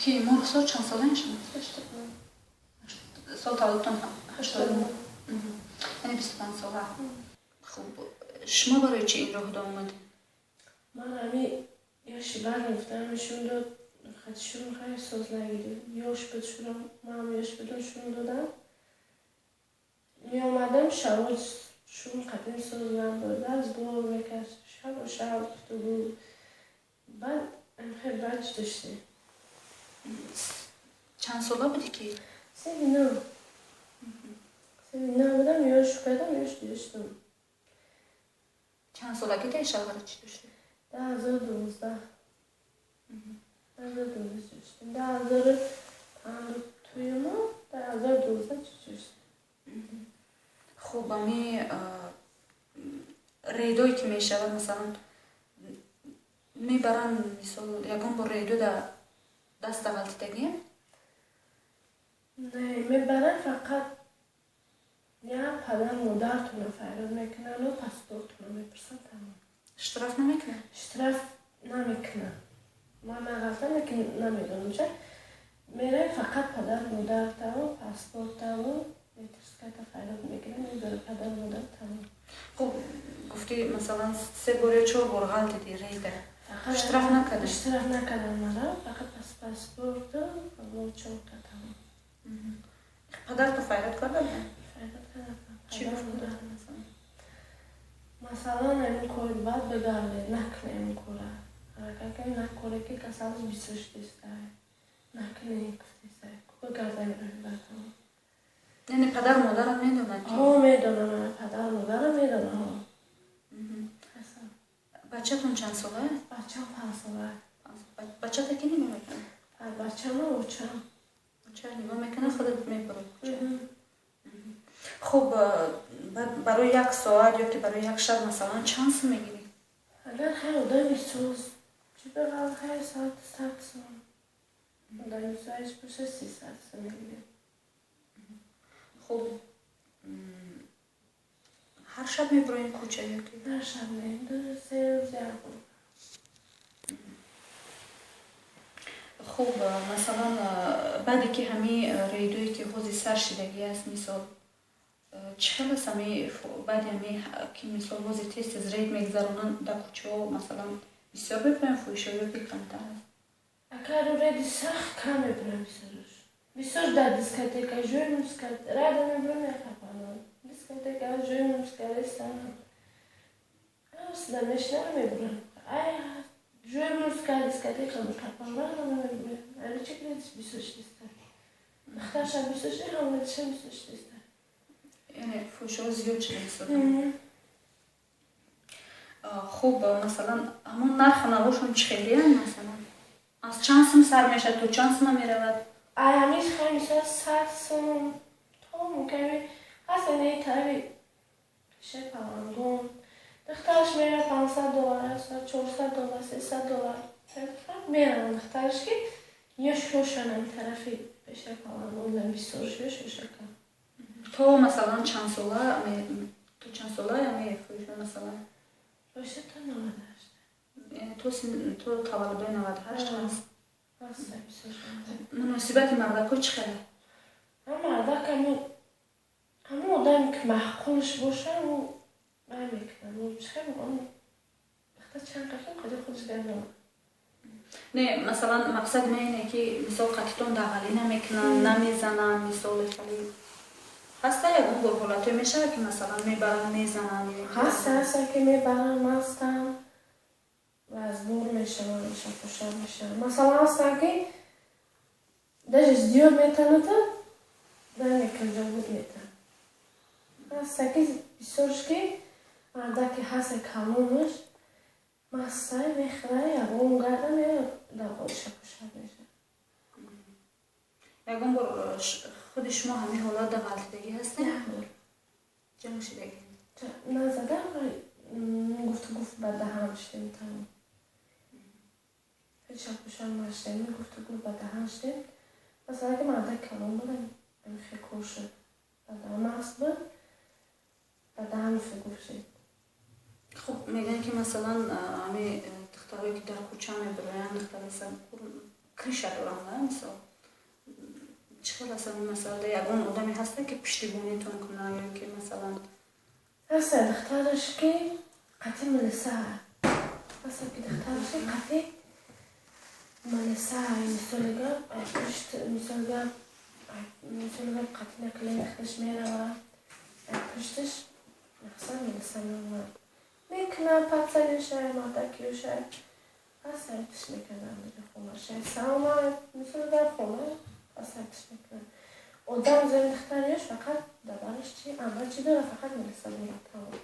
Ки Мурсо чанд сола шумо? Сол таваллудтон 89. Яъне 25 сола. Хуб, шумо барои чӣ ин роҳда омадед? Ман ҳами ёши бармегуфтам, шун дод, хати шурум хай соз нагирифт. Ёш буд шурум, манам ёш будам, шурум додам. Меомадам, шабо шурум қатин соз надод, разбор мекард, шабо шаб гуфтугӯ. Баъд хеле баъд доштем. Чанд сола будӣ ки? 39. 39 будам, ёш кардам, ёш доштам. Чанд солагӣ дар шавҳара чӣ доштед? 2012. 2012 доштем. 2005 туюмо, 2012 чӣ доштем. Хуб, ами рейдое ки мешавад, масалан, мебаранд, мисол, ягон бор рейдо дар даста ғалтидагием? Не, мебаранд, фақат як падар модартона фарёд мекунанду паспортона мепурсанд, тамом. Штраф намекунанд? Штраф намекунанд. Ман нарафтам, лекин намедонам ча. Мераем, фақат падар модартаву паспортаву метрската фарёд мекунанд, мебаранд падар модар, тамом. Хуб, гуфтӣ, масалан, се бор ё чор бор ғалтиди рейда. Штраф накарданд? Штраф накарданд мара, фақат паспорту чорта, тамом. Падарту фарёд карда буданд? Фарёд карданд. Чӣ гуфт масалан? Масалан, ҳамин кори бад бигардед, накунед ҳамин кора. Ҳаракат кунед, накоре ки касалаш бисёр шудистай. Накунед, гуфтистай. Бигардед роҳи бад, тамом. Яъне падару модарат медонанд ки? Ҳо, медонам, падару модарам медонам, ҳо. Бачатон чанд сола? Бачам 5 сола. Бачата ки нигоҳ мекунад? Бачама очам. Оча нигоҳ мекунад, худат мебарад кӯча. Хуб, барои як соат ё ки барои як шаб, масалан, чанд сум мегирӣ? Агар хай одами соз, чӣ бигал, хай соат 100 сум. Одами соз боша, 300 сум мегирем. Хуб, ҳар шаб мебуроем кӯча ё ки? Ҳар шаб не, 2-3 рӯз як бор. Хуб, масалан, баъде ки ҳами рейдое ки ҳозир сар шидагӣ аст, мисол, чӣ хел аст ҳами баъди ҳами ки, мисол, ҳозир тез тез рейд мегузаронанд дар кӯчаҳо, масалан, бисёр мебуранд фоҳишаҳо ё ки камтар аст? Агар рейди сахт кам мебуранд бисёрош. Бисёр дар дискотека, ҷои мусиқа, рада мебурам, мехапанам. Дискотека, ҷои мусиқа, ресторан. Ҳамсида мешинам, мебурам. Ай, ҷои мусиқа, дискотека мехапам, рада мебурам. Али чӣ кредиш бисёр шудиста. Духтарша бисёр шуди, ҳамлетиша бисёр шудиста. Яъне фоҳишаҳо зиёд шуда истодаанд. Хуб, масалан, ҳамон нарху навошон чӣ хелиянд, масалан? Аз чанд сум сар мешавад, то чанд сума меравад? Ай, ҳамиш хай мисол 100 сум то мумкин ҳаст, ин тарафи пешаи Палангон. Духтараш меравад 500 доллар, 400 доллар, 300 доллар. Мераванд духтараш ки ёш ёшан ҳамин тарафи пешаи Палангон бисёр ёш ёшака. То масалан чанд сола, то чанд сола яъне фоҳиша, масалан? Фоҳиша то 98. Яъне то таваллудои 98 ҳаст. Муносибати мардакҳо чӣ хел? Мардак ҳамон одаме ки маъқулш боша, ӯ бай мекунад. Чӣ хел вақта чанд қафин қади худаш гардонад. Не, масалан, мақсади ман ине ки, мисол, қатитон дағалӣ намекунанд, намезананд, мисол, хеле ҳаста ягон бор ҳолатҳое мешавад ки, масалан, мебаранд, мезананд? Ҳаста ки мебаранд, мастанд, разбор мешаванд, шапошап мешаванд. Масалан, ҳастанд ки даже зиёд метаната, дай мекунад, ҷавоб метаҳад. Ҳаста ки бисёрш ки мардаке ҳаста калонаш мастай мехӯрад, ягон гарда меояд, дағоли шапошап мешавад. Ягон бор худи шумо ҳамин ҳолат дар ғалтидагӣ ҳастед? Як бор. Ҷанг шидагӣ? Назадам, гуфтугуфт ба даҳан шудем, тамом. Ҳеҷ шапошап нашудем, гуфтугуфт ба даҳан шудем. Масалан, ки мардак калон буд, ҳамин хел кор шуд. Ба даҳан маст буд, ба даҳан гуфтугуфт шуд. Хуб, мегӯянд ки, масалан, ҳами духтарое ки дар кӯча мебироянд, духтари Крыша дорам, да, мисол, чӣ хел аст ҳамин масъала? Ягон одаме ҳаста, ки пуштибонитон куна ё ки, масалан? Ҳаста духтараш, ки қатъи милиса ҳаста, ки духтараш қатъи милиса. Мисоли гап, пушт, мисоли гап, қатъи наклин духтараш мерава, пушташ мақсад милиса меомад, мекуна пацанюшай, мардакиюшай, пас айтиш мекунам, хонашай саума, мисоли гап, хона пас айтиш мекунам. Одам зани духтариш фақат дабараш чи ама чи дора, фақат милиса дора, тамом.